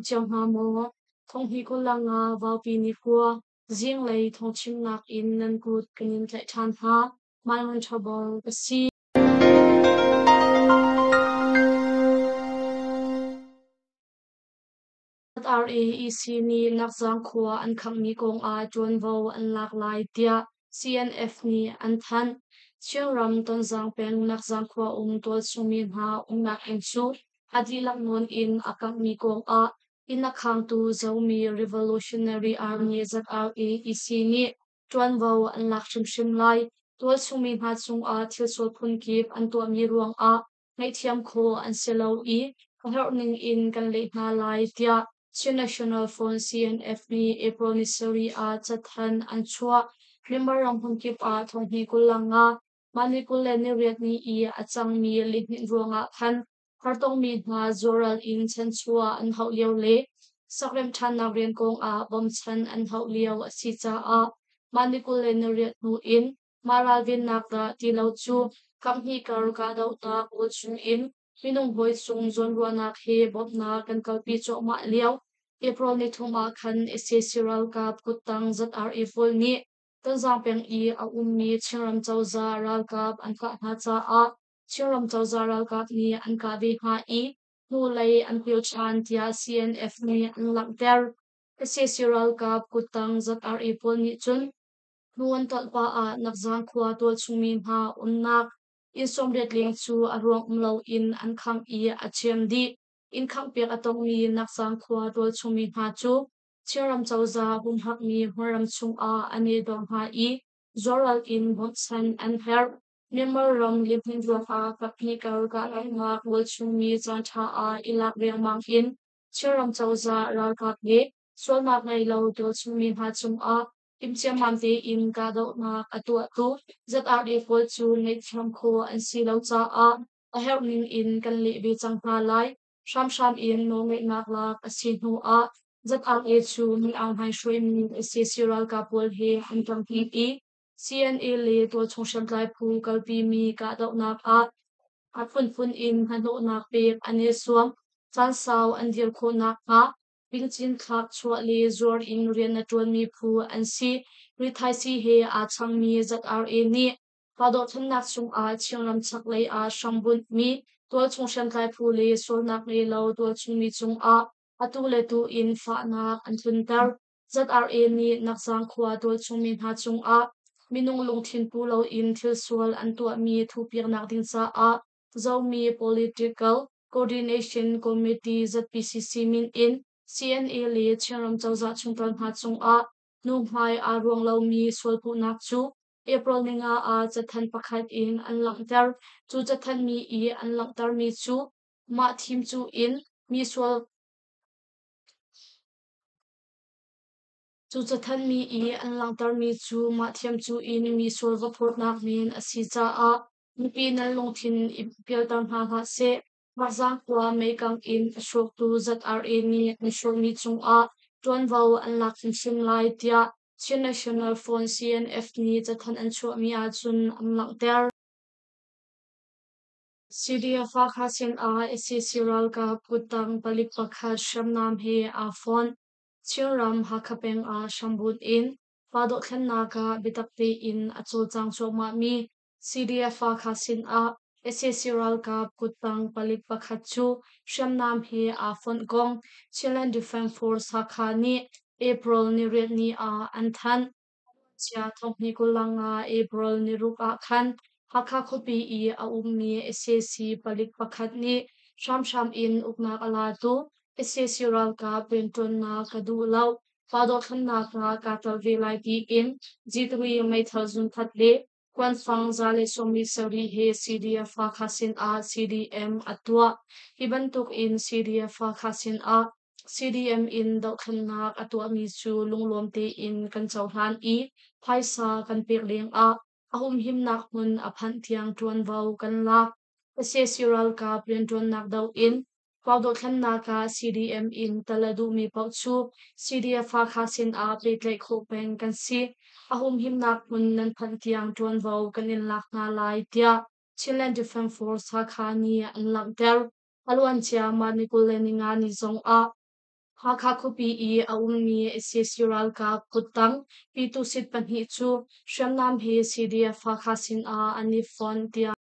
cio hna maw? Thonghni 25 Vaupi nikhua zinglei thawngchimnak in nan kut kan in tlaih ṭhan hna. Maivan Ṭhabal ka si. RAEC nih Nakzang khua an khanghmi kongah ṭuanvo an lak lai tiah CNF nih an thanh. Chinram Tonzang peng Nakzang khua um tualchungmi hna umnak inn cu a dihlak nawn in a kanghmi kongah inn a khangtu Zomi Revolutionary Army ZRAEC nih ṭuanvo an lak hrimhrim lai. Tualchungmi hna cungah thilsual phunkip an tuahmi ruangah ngaihthiam khawh an si lo i a herh ning in kan leh hna lai tiah Chin National Front CNF nih April ni sarih ah cathanh an chuah. Myanmar ram hmunkip ah thonghnih 25 mah ni 28 ni i a cangmi lihninh ruangah khan hartongmi hna zuaral in chanchuah an hauh lio le sakremh ṭhannak rian kongah bawmchan an hauh lio a si caah mah ni 28 hnu in Mah ralvennak dah ti lo cu kaphnih kar kahdohnak kawl chungin minung hawi cung zawnruahnak he bawmhnak kan kalpi cuahmah lio April nithum ah khan sac ralkap kuttang ZRA pawl nih Tonzang peng i a ummi Chinram cozah ralkap an kah hna caah Chinram cozah ralkap nih an kah ve hna i hnulei an pil ṭhan tiah CNF nih an langhter. Sac ralkap kuttang ZRA pawl nih cun Hnu an tolh pah ah Nakzang khua tualchungmi hna umnak inn 80 leng cu a ruang um loin an khangh i a ciam dih. Inn khanghpiak a tongmi Nakzang khua tualchungmi hna cu Chinram cozah humhakmi hmunram chungah an i dor hna i zuaral in bawmhchanh an herh. Myanmar ram lihnin ruangah kaphnih kar kahdohnak tualchungmi caanṭha ah i lak riangmang in Chinram cozah ralkap le sualnak ngei lo tualchungmi hna cungah Timhciammam tein kahdohnak a tuahtu ZRA pawl cu ngaihthiam khawh an si lo caah a herh ning in kan leh ve cang hna lai. Hramhram in nawlngeihnak lak a si hnu ah ZRA cu Min Aung Hlaing hruaimi sac ralkap pawl he an ṭangṭi i CNA le tualchung hriamtlai phu kalpimi kahdohnak ah a phunphun in hnahnawhnak pek an i zuam. Caan sau an dir khawh nakhnga Pingcin thlak chuah le zuar in rian a ṭuanmi phu an si. Rithaisii he aa changmi ZRA nih kahdohthlennak chungah Chinram chaklei ah hrambunhmi tualchung hriamtlai phu le sualnak ngei lo tualchungmi cungah atu le tu in fahnak an tlunter. ZRA nih Nakzang khua tualchungmi hna cungah minung lungthin pu loin thil sual an tuahmi thuhpiaknak ding caah Zomi Political Coordination Committee ZPCC min in CNA le Chinram cozah chungtel hna cungah hnuhmai aa ruang lomi sualpuhnak cu April ninga ah cathanh pakhat in an langhter. Cu cathanhmi i an langhtermi cu mah thim cu in mi sual Cu cathanhmi i an langhtermi cu mah thiam cu in mi sual va phawtnak men a si caah mipi nan lungthin i pialter hna hlah seh. Mahzang khua meikang in a hrawktu ZRA nih an hrawhmi cungah ṭuanvo an lak hrimhrim lai tiah Chin National Front CNF nih cathanh an chuahmi ahcun an langhter. CDF Hakha sinah sac ralkap kuttang palik pakhat hriamnam he aa fonh. Chinram Hakha peng ah hrambunh in pa dohthlennak ah biatak tein a cawlcang cuahmahmi CDF Hakha sinah sac ralkap kuttang palik pakhat cu hriamnam he aa fonh kong Chinland Defense Force Hakha nih April niriat ni ah an thanh. Chia thonghnih 25 April niruk ah khan Hakha khuapi i a ummi sac palik pakhat nih hramhram in uknak a latu sac ralkap rianṭuannak ka duh lo, pa dothlennak ah kaa tel ve lai tiin G3 meithal zunkhat le kuanfang 117 he CDF Hakha sinah CDM a tuah. Hi bantuk in CDF Hakha sinah CDM in dohthlennak a tuahmi cu lunglawm tein kan cohlan i phaisa kan pek lengah a humhimnak hmun a phanh tiang ṭuanvo kan lak. Sac ralkap rianṭuannak doh in Pau dohthlennak ah CDM in tal a duhmi paoh cu CDF Hakha sinah pehtlaih khawh peng kan si. A humhimnak hmun nan phanh tiang ṭuanvo kan in lak hna lai tiah Chinland Defense Force Hakha nih an langhter. A luancia mah ni 25 ni zongah Hakha khuapi i a ummi sac ralkap kuttang Pyituhsit pahnih cu hriamnam he CDF Hakha sinah an i fonh tiah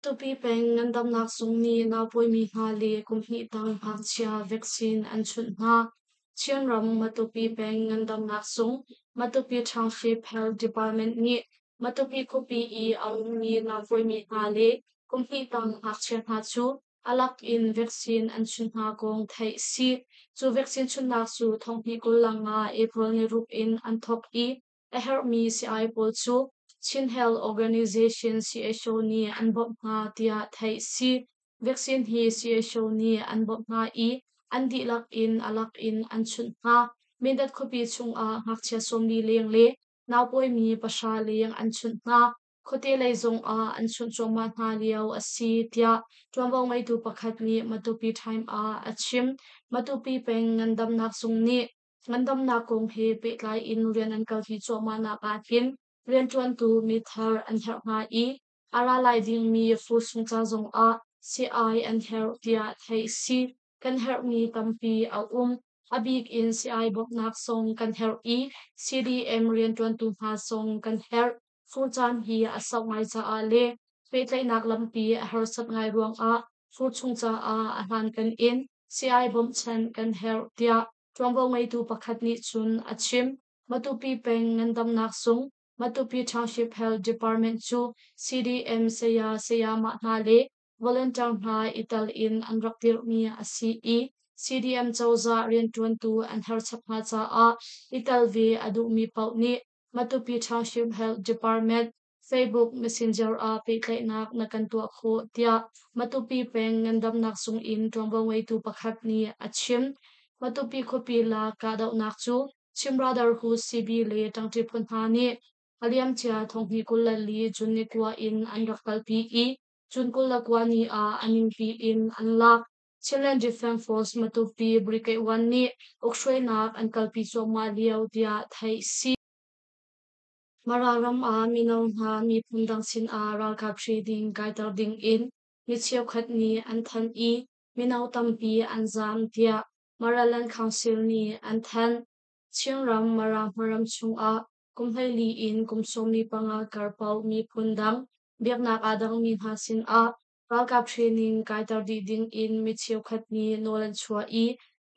Tupi peng ngandamnak zung nih naupawimi hna le kum hnih tang ngakchia vaccine an chunh hna. Chinram Matupi peng ngandamnak zung Matupi Township Health Department nih Matupi khuapi i a ummi naupawimi hna le kum hnih tang ngakchia hna cu a lak in vaccine an chunh hna kong theih a si. Cu vaccine chunhnak cu thonghnih 25 April ni ruk in an thawk i a herhmi sii-ai pawl cu Chin Health Organization CHO nih an bawmh hna tiah theih a si. Vaccine hi CHO nih an bawmh hna i an dihlak in a lak in an chunh hna. Mindat khuapi chungah ngakchia 40 leng le naupawimi pahra leng an chunh hna. Khuate lei zongah an chunh cuahmah hna lio a si tiah ṭuanvo ngeitu pakhat nih Matupi Time ah a chim. Matupi peng ngandamnak zung nih ngandamnak kong he pehtlai in rian an kalpi cuahmahnak ahhin rianṭuantu mithar an herh hna i a ra lai dingmi fur sung ca zongah sii-ai an herh tiah theih a si. Kan herhmi tampi a um. A bik in sii-ai bawmhnak zong kan herh i CDM rianṭuantu hna zong kan herh. Fur caan hi a sauh ngai caah le pehtlaihnak lampi a harsat ngai ruangah fur chung caah a hlankan in sii-ai bawmhchanh kan herh tiah ṭuanvo ngeitu pakhat nih cun a chim. Matupi peng ngandamnak zung Matupi Township Health Department cu CDM saya sayamah hna le volunteer hna i tel in an rak dirhmi a si i CDM cozah rianṭuantu an herh chap hna caah i tel ve a duhmi paoh nih Matupi Township Health Department Facebook Messenger ah pehtlaihnak na kan tuah khawh tiah Matupi peng ngandamnak zung in ṭuanvo ngeitu pakhat nih a chim. Matupi khuapi lak kahdohnak cu Chin Brotherhood CB le ṭangṭi phu hna nih a liamcia thonghnih 24 June ni kua in an rak kalpi i June 29 ni ah a ningpi in an lak. Chinland Defence Force Matupi Brigade 1 nih ukhruainak an kalpi cuahmah lio tiah theih si. Mara ram ah mino hna miphun dang sinah ralkap hri kaiter ding in mi cheukhat nih an thanh i mino tampi an zaam tiah Maraland Council nih an thanh. Chinram Mara hmaram chungah kum 14 in kum 15 kar paoh miphun dang biaknak aa dangmi hna sinah ralkap training kaiter dih ding in mi cheukhat nih nawl an chuah i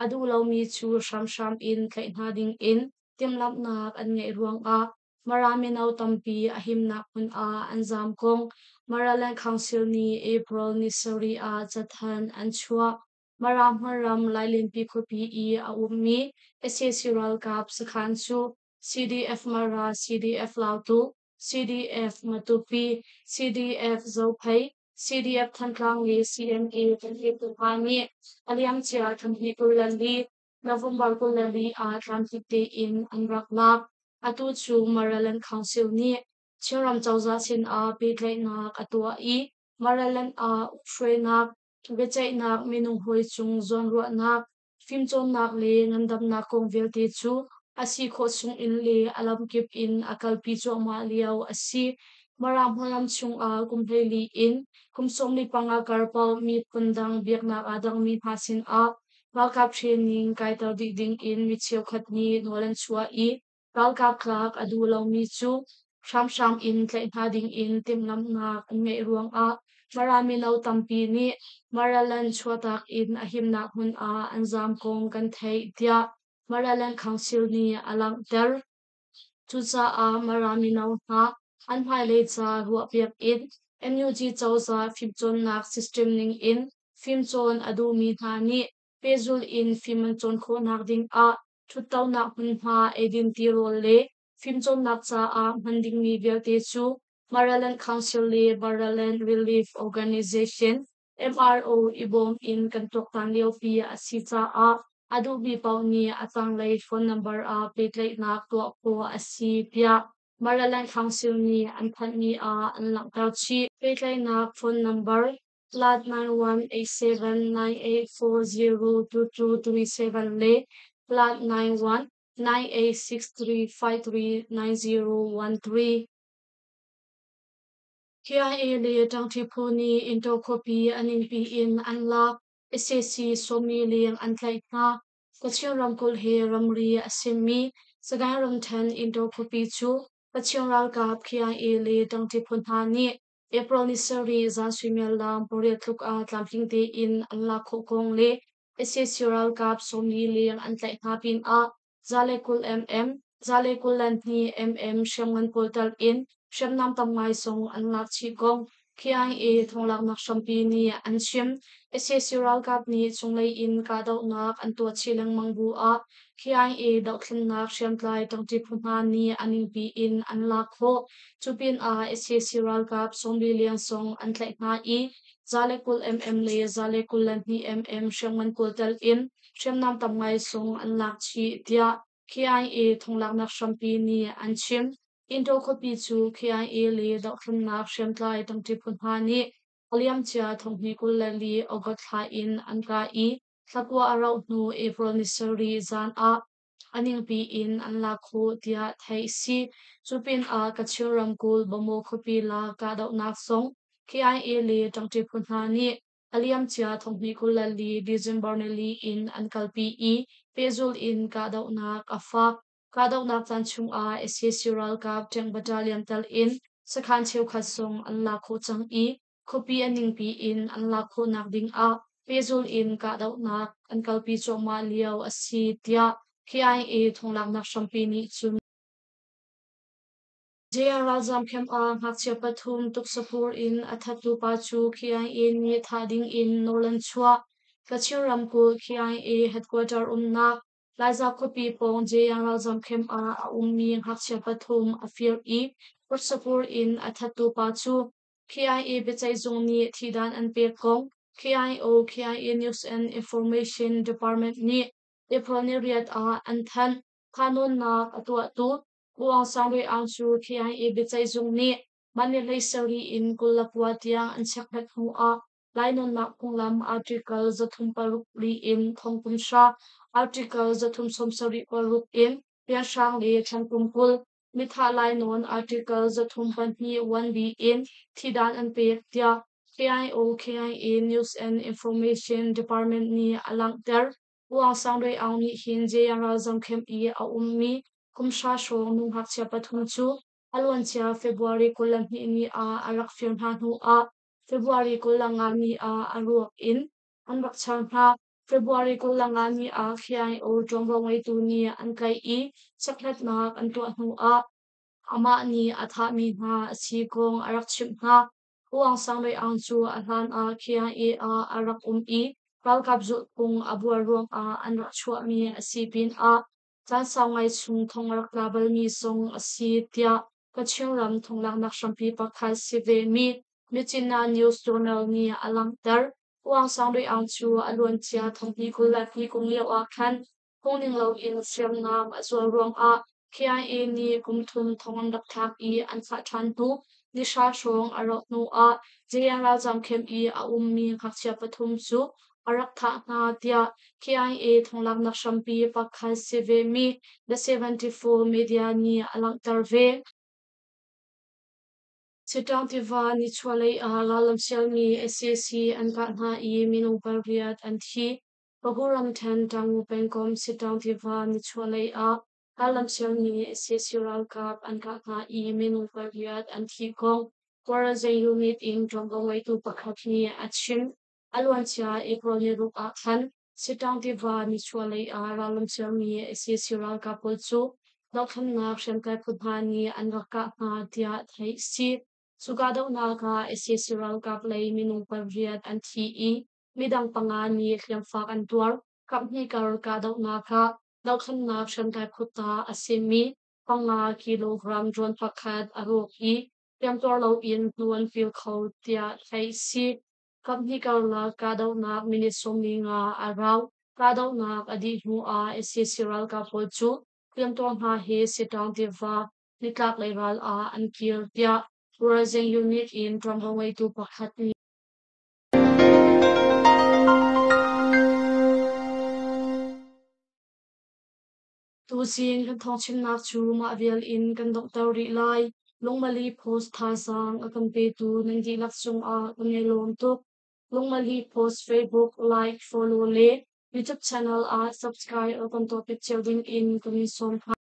a duh lomi cu hramhram in tlaih hna ding in timhlamhnak an ngeih ruangah Mara mino tampi a himnak hmun ah an zaam kong Maraland Council nih April ni sarih ah cathanh an chuah. Mara hmunram Lailenpi khuapi i a ummi sac ralkap sakhan cu CDF Mara, CDF Lautu, CDF Matupi, CDF Zophei, CDF Thantlang le CNA kan hleptu hna nih a liamcia thla 24 November 24 ah tlamtling tein an rak lak. Atu cu Maraland Council nih Chinram cozah sinah pehtlaihnak a tuah i Maraland ah ukhruainak, biaceihnak, minung hawi cung zawnruahnak, fimcawnnak le ngandamnak kong vialte cu a si khawh chungin le a lamkip in a kalpi cuahmah lio a si. Mara hmunram chungah kum 14 in kum 15 kar paoh miphun dang biaknak aa dangmi hna sinah ralkap training kaiter dih dingin mi cheukhat nih nawl an chuah i ralkap tlak a duh lomi cu hramhram in tlaih hna dingin timhlamhnak an ngeih ruangah Mara mino tampi nih Maraland chuahtak in a himnak hmun ah an zaam kong kan theih tiah Maraland Council nih a langhter. Cucaah Mara mino hna an hmailei ca ruahpiak in NUG cozah fimcawnnak system ning in fimcawn a duhmi hna nih pehzulh in fim an cawn khawhnak ding ah ṭhuttonak hmunhma, eidin tirawl le fimcawnnak caah hman dingmi vialte cu Maraland Council le Maraland Relief Organization MRO i bawm in kan tuaktan liopi a si caah a duhmi paoh nih a tanglei phone number ah pehtlaihnak tuah khawh a si tiah Maraland Council nih an thanhmi ah an langhter chih. Pehtlaihnak phone number +91 8798 402237 le +91 9863 539013. KIA le ṭangṭi phu nih Intaw khuapi a ningpi in an lak. Sac sawmi leng an tlaih hna. Kachin ramkulh he ramri a simi Sagaing ramṭhen Indaw khuapi cu Kachin ralkap KIA le ṭangṭi phu hna nih April ni sarih zan suimilam pariat tluk ah tlamtling tein an lak khawh kong le sac ralkap sawmli leng an tlaih hna pinah 120 mm, 122 mm hriamngan pawl telh in hriamnam tam ngai zong an lak chih kong KIA thawnglaknak hrampi nih an chim. Sac ralkap nih cunglei in kahdohnak an tuah chih lengmang bu ah KIA dohthlennak hriamtlai ṭangṭi phu hna nih a ningpi in an lak khawh. Cu pinah sac ralkap 40 leng zong an tlaih hna i 120 mm le 122 mm hriamngan pawl telh in hriamnam tam ngai zong an lak chih, tiah KIA thonglaknak hrampi nih an chim. Indo khuapi cu KIA le dohthlennak hriamtlai ṭangṭi phu hna nih a liamcia thonghnih 24 August thla in an kah i thlakua a rauh hnu April ni sarih zan ah a ningpi in an lak khawh tiah theih a si. Cu pinah Kachin ramkulh Bamaw khuapi lak kahdohnak zong KIA le ṭangṭi phu hna nih a liamcia thonghnih 24 December nili in an kalpi i pehzulh in kahdohnak a fak. Kahdohnak caan chungah sac ralkap tank battalion tel in sakhan cheukhat zong an lak khawh cang i khuapi a ningpi in an lak khawhnak ding ah pehzulh in kahdohnak an kalpi cuahmah lio a si tiah KIA thonglaknak hrampi nih cun JR ralzaam camp ah ngakchia pathum tuksapur in a thattu pa cu KIA nih thah ding in nawl an chuah. Kachin ramkulh KIA headquarter umnak Laiza khuapi pawng JR ralzaam camp ah a ummi ngakchia pathum a fir i tuksapur in a thattu pa cu KIA biaceihzung nih thihdan an pek kong KIO KIA News and Information Department nih April ni riat ah an thanh. Thahnawnnak a tuahtu U Aung San Lwe Aung cu KIA biaceihzung nih mah ni 17 in 29 tiang an chekhlat hnu ah lainawnnak phunglam Article 360 in thong kum hra, Article 376 in rianhrang le thlan kum 20, mithah lainawn Article 302 1B in thihdan an pek tiah KIO KIA News and Information Department nih a langhter. U Aung San Lwe Aung nih hin JR ralzam camp i a ummi kum hra hrawng nu ngakchia pathum cu a luancia February 22 ni ah a rak fir hna hnu ah February 25 ni ah a ruak in an rak char hna. February 25 ni ah KIO ṭuanvo ngeitu nih an tlaih i chekhlatnak an tuah hnu ah amah nih a thahmi hna a si kong a rak chimh hna. U Aung San Lwe Aung cu a hlan ah KIA ah a rak um i ralkap zulhphung a buar ruangah an rak chuahmi a si pinah caan sau ngai chung thong a rak tla balmi zong a si tiah Kachin ram thonglaknak hrampi pakhat si vemi Myitkyina News Journal nih a langhter. U Aung San Lwe Aung cu a luancia thonghnih 22 kum lio ah khan phungning loin hriamnam a zual ruangah KIA nih kum thum thong an rak thlak i an thlah ṭhan hnu ni hra hrawng a rauh hnuah JN ralzaam camp i a ummi ngakchia pathum cu a rak thah hna tiah KIA thonglaknak hrampi pakhat si vemi The 74 Media nih a langhter ve. Siṭaung tiva nichuahlei ah rallam sialmi sac an kah hna i minung pariat an thi. Pagu ramṭhen Tamu pengkomh Siṭaung tiva nichuahlei ah rallam sialmi sac ralkap an kah hna i minung pariat an thi kong Quarantine Unit in ṭuanvo ngeitu pakhat nih a chim. A luancia April ni ruk ah khan Siṭaung tiva nichuahlei ah rallam sialmi sac ralkap pawl cu dohthlennak hriamtlai phu hna nih an rak kah hna tiah theih a si. Cu kahdohnak ah sac ralkap lei minung pariat an thi i midang panga nih hliamfak an tuar. Kaphnih kar kahdohnak ah dohthlennak hriamtlai phu ta a simi panga kilogram drone pakhat a rawk i hliamtuar loin hnu an pil kho tiah theih a si. Kaphnih karlak kahdohnak minute 45 a rau. Kahdohnak a dih hnu ah sac ralkap pawl cu hliamtuar hna he Siṭaung tiva nitlaklei ral ah an kir tiah Rising Unit in ṭuanvo ngeitu pakhat nih Tuzing kan thawngchimnak cu mah vial in kan donghter rih lai. Lungmali Post thazaang a kan petu nan dihlak cungah kan i lawm tuk. Lungmali Post Facebook like, follow le YouTube channel ah subscribe kan tuah piak cio ding in kan in sawm hna.